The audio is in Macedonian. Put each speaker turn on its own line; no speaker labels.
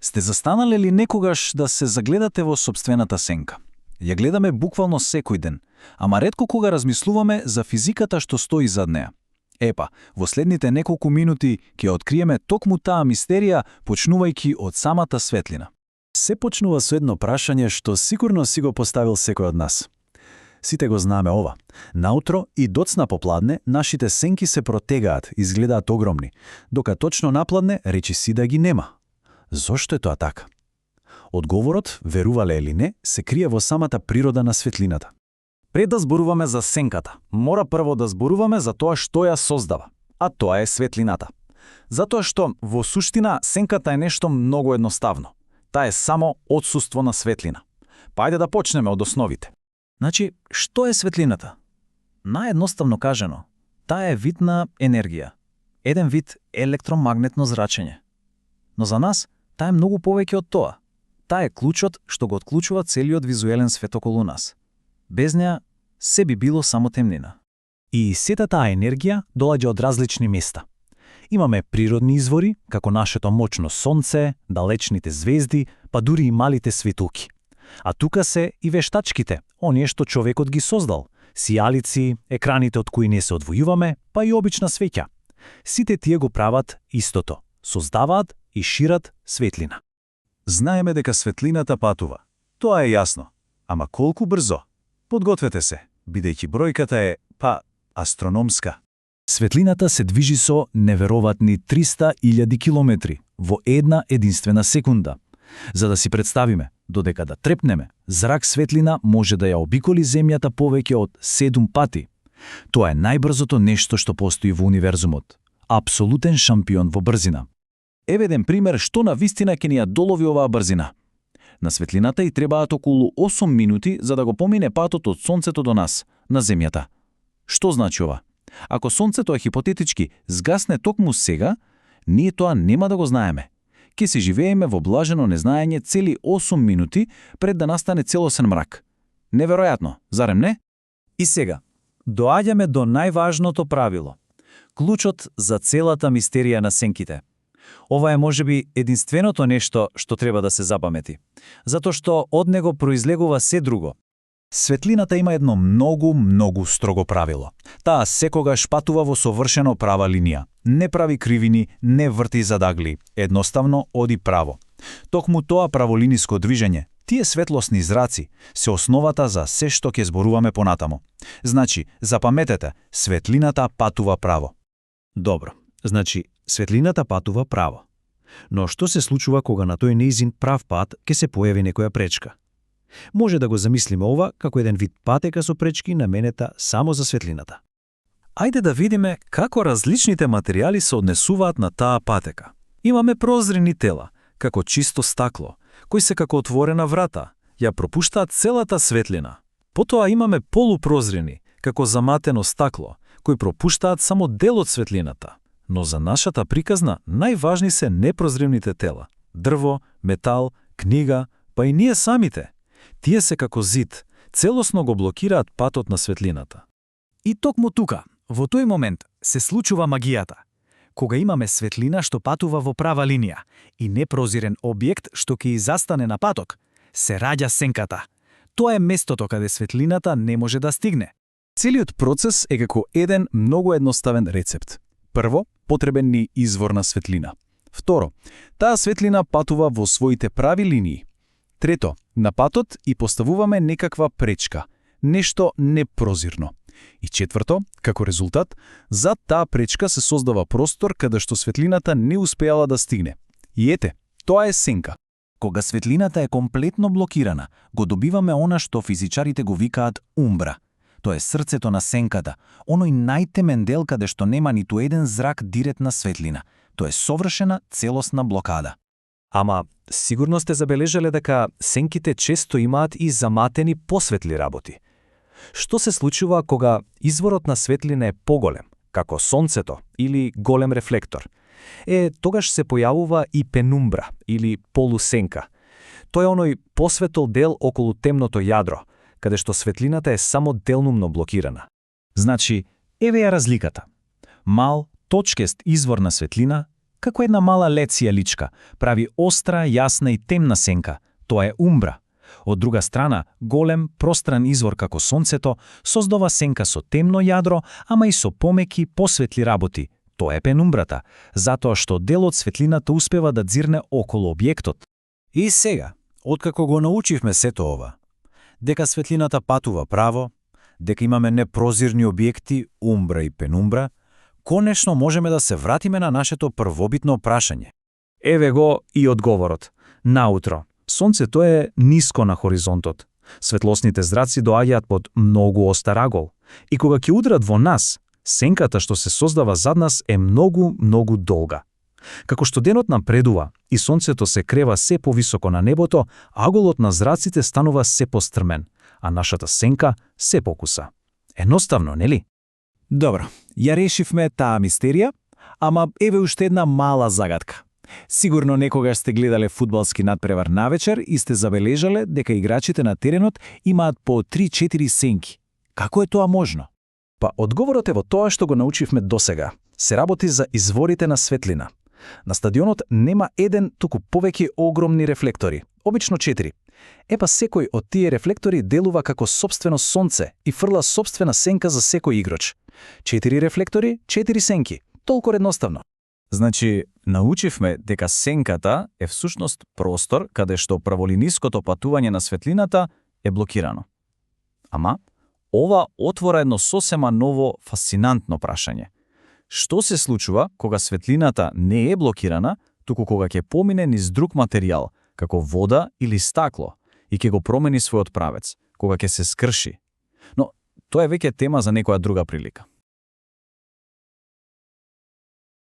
Сте застанале ли некогаш да се загледате во сопствената сенка? Ја гледаме буквално секој ден, ама ретко кога размислуваме за физиката што стои зад неа. Епа, во следните неколку минути ќе откриеме токму таа мистерија, почнувајќи од самата светлина.
Се почнува со едно прашање што сигурно си го поставил секој од нас. Сите го знаеме ова. Наутро и доцна попладне нашите сенки се протегаат, изгледаат огромни, дока точно напладне речи си да ги нема. Зошто е тоа така? Одговорот, верувале или не, се крие во самата природа на светлината.
Пред да зборуваме за сенката, мора прво да зборуваме за тоа што ја создава, а тоа е светлината. Затоа што, во суштина, сенката е нешто многу едноставно. Таа е само отсуство на светлина. Па ајде да почнеме од основите.
Значи, што е светлината? Наједноставно кажано, таа е вид на енергија. Еден вид електромагнетно зрачење. Но за нас, таа е многу повеќе од тоа. Таа е клучот што го отклучува целиот визуелен свет околу нас. Без неа, се би било само темнина.
И сета таа енергија доаѓа од различни места. Имаме природни извори, како нашето мочно сонце, далечните звезди, па дури и малите светулки. А тука се и вештачките, оние што човекот ги создал, сијалици, екраните од кои не се одвојуваме, па и обична свеќа. Сите тие го прават истото, создаваат и шират светлина.
Знаеме дека светлината патува. Тоа е јасно. Ама колку брзо? Подгответе се, бидејќи бројката е, астрономска.
Светлината се движи со невероватни 300.000 километри во една единствена секунда. За да си представиме, додека да трепнеме, зрак светлина може да ја обиколи Земјата повеќе од 7 пати. Тоа е најбрзото нешто што постои во универзумот. Апсолутен шампион во брзина.
Еве еден пример што на вистина ќе ни ја долови оваа брзина. На светлината ѝ требаат околу 8 минути за да го помине патот од Сонцето до нас, на Земјата. Што значи ова? Ако Сонцето е хипотетички згасне токму сега, ние тоа нема да го знаеме. Ке си живееме во блажено незнаење цели 8 минути пред да настане целосен мрак. Неверојатно, зарем не?
И сега, доаѓаме до најважното правило. Клучот за целата мистерија на сенките. Ова е можеби единственото нешто што треба да се запамети, затоа што од него произлегува се друго.
Светлината има едно многу строго правило. Таа секогаш патува во совршено права линија. Не прави кривини, не врти задагли, едноставно оди право. Токму тоа праволиниско движење, тие светлосни зраци, се основата за се што ќе зборуваме понатамо. Значи, запаметете, светлината патува право. Добро, значи, светлината патува право. Но што се случува кога на тој нејзин прав пат ќе се појави некоја пречка? Може да го замислиме ова како еден вид патека со пречки наменета само за светлината.
Ајде да видиме како различните материјали се однесуваат на таа патека. Имаме прозрени тела, како чисто стакло, кои се како отворена врата, ја пропуштаат целата светлина. Потоа имаме полупрозрени, како заматено стакло, кои пропуштаат само дел од светлината. Но за нашата приказна најважни се непрозривните тела – дрво, метал, книга, па и ние самите. Тие се како зид, целосно го блокираат патот на светлината.
И токму тука, во тој момент, се случува магијата. Кога имаме светлина што патува во права линија и непрозирен објект што ќе и застане на паток, се раѓа сенката. Тоа е местото каде светлината не може да стигне.
Целиот процес е како еден многу едноставен рецепт. Прво, потребен ни извор на светлина. Второ, таа светлина патува во своите прави линии. Трето, на патот и поставуваме некаква пречка, нешто непрозирно. И четврто, како резултат, зад таа пречка се создава простор каде што светлината не успеала да стигне. И ете, тоа е сенка. Кога светлината е комплетно блокирана, го добиваме она што физичарите го викаат умбра. Тоа е срцето на сенката, оној најтемен дел каде што нема ниту еден зрак директна светлина. Тоа е совршена целосна блокада.
Ама, сигурно сте забележале дека сенките често имаат и заматени посветли работи. Што се случува кога изворот на светлина е поголем, како сонцето или голем рефлектор? Тогаш се појавува и пенумбра или полусенка. Тој е оној посветол дел околу темното јадро, каде што светлината е само делнумно блокирана.
Значи, еве ја разликата. Мал, точкест извор на светлина
како една мала леција личка, прави остра, јасна и темна сенка. Тоа е умбра. Од друга страна, голем, простран извор како сонцето создава сенка со темно јадро, ама и со помеки, посветли работи. Тоа е пенумбрата, затоа што дел од светлината успева да дзирне околу објектот.
И сега, откако го научивме сето ова, дека светлината патува право, дека имаме непрозирни објекти, умбра и пенумбра, конечно можеме да се вратиме на нашето првобитно прашање.
Еве го и одговорот. Наутро. Сонцето е ниско на хоризонтот. Светлосните зраци доаѓаат под многу остар агол. И кога ќе удрат во нас, сенката што се создава зад нас е многу долга. Како што денот напредува и сонцето се крева се повисоко на небото, аголот на зраците станува се пострмен, а нашата сенка се покуса. Едноставно, нели?
Добро, ја решивме таа мистерија, ама еве уште една мала загадка. Сигурно некогаш сте гледале фудбалски надпревар навечер и сте забележале дека играчите на теренот имаат по 3-4 сенки. Како е тоа можно?
Па одговорот е во тоа што го научивме досега. Се работи за изворите на светлина. На стадионот нема еден, туку повеќе огромни рефлектори, обично 4. Епа секој од тие рефлектори делува како сопствено сонце и фрла сопствена сенка за секој играч. 4 рефлектори, 4 сенки. Толку едноставно.
Значи, научивме дека сенката е всушност простор каде што праволиниското патување на светлината е блокирано. Ама, ова отвора едно сосема ново фасцинантно прашање. Што се случува кога светлината не е блокирана, туку кога ќе помине низ друг материјал, како вода или стакло, и ќе го промени својот правец, кога ќе се скрши? Но тоа е веќе тема за некоја друга прилика.